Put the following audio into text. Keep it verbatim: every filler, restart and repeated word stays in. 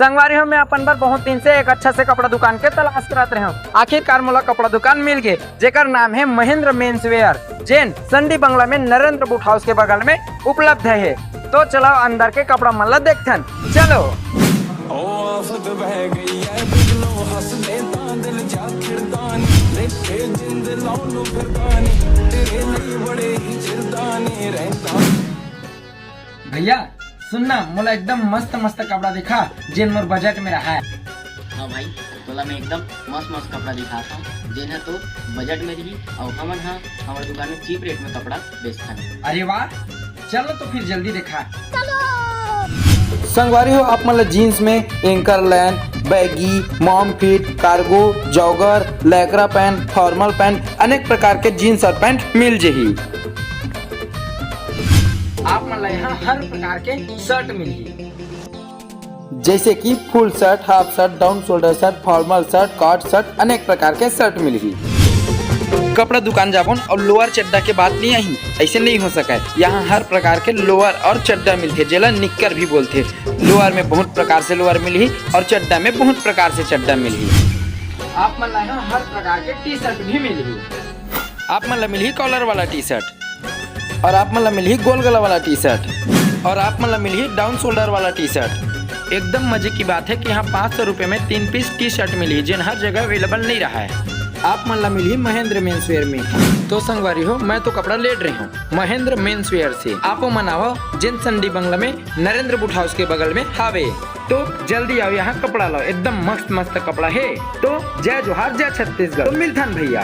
संगवारी हो, मैं अपन बर बहुत दिन से एक अच्छा से कपड़ा दुकान के तलाश करत रहे हूँ। आखिरकार मोला कपड़ा दुकान मिल गे, जेकर नाम है महेंद्र मेंस वेयर, जेन संडी बंगला में नरेंद्र बूट हाउस के बगल में उपलब्ध है। तो चलाओ अंदर के कपड़ा मन ला देखथन। चलो। ओ आफत बह गई है, बिगलो हंस दे तां दिल जा खिड़दा नी, देखे जिंद लाउन फिरदा नी, तेरे लिए बड़े ही चिरदा नी रहंदा। भैया सुन ना, मोला एकदम मस्त मस्त कपड़ा दिखा, जेन मोर बजट में रहा है। हाँ भाई, तोला मैं एकदम मस्त मस्त कपड़ा दिखात हूँ, जेन ह तो बजट में रही, और हमन ह हमर दुकान में चीप रेट में कपड़ा बेचथन। अरे वाह, चलो तो फिर जल्दी दिखा। संगवारी हो, आप मन ला जींस में anchor line, baggy, mom fit, cargo, jogger, lycra pant, formal pant, अनेक प्रकार के जींस और पैंट मिल जही। आप मन ला यहाँ हर प्रकार के शर्ट मिलही, जैसे कि full shirt, half shirt, down shoulder shirt, formal shirt, coat shirt, अनेक प्रकार के शर्ट मिलही। कपड़ा दुकान जाबोन और लोअर चड्डा के बात नहीं आही, ऐसे नहीं हो सके। यहाँ हर प्रकार के लोअर और चड्डा मिलथे, जेला निक्कर भी बोलथे। लोअर में बहुत प्रकार से लोअर मिलही और चड्डा में बहुत प्रकार से चड्डा मिलही। आप मन ला यहाँ हर प्रकार के टी शर्ट भी मिलही। आप मन ला मिलही कॉलर वाला टी शर्ट, और आप मन ला मिलही गोल गला वाला टी शर्ट, और आप मन ला मिलही डाउन शोल्डर वाला टी शर्ट। एकदम मजे की बात है कि यहाँ पाँच सौ रुपए में तीन पीस टी शर्ट मिलही, जेन हर जगह अवेलेबल नहीं रहा है। आप मन ला मिलही महेंद्र मेंस वेयर में। तो संगवारी हो, मैं तो कपड़ा लेट रहे हूँ महेंद्र मेंस वेयर से। आपो मन आवो, जेन संडी बंगला में नरेंद्र बूट हाउस के बगल में हावे। तो जल्दी आओ, यहाँ कपड़ा लाओ, एकदम मस्त मस्त कपड़ा है। तो जय जोहार, जय छत्तीसगढ़। तो मिलथन भैया।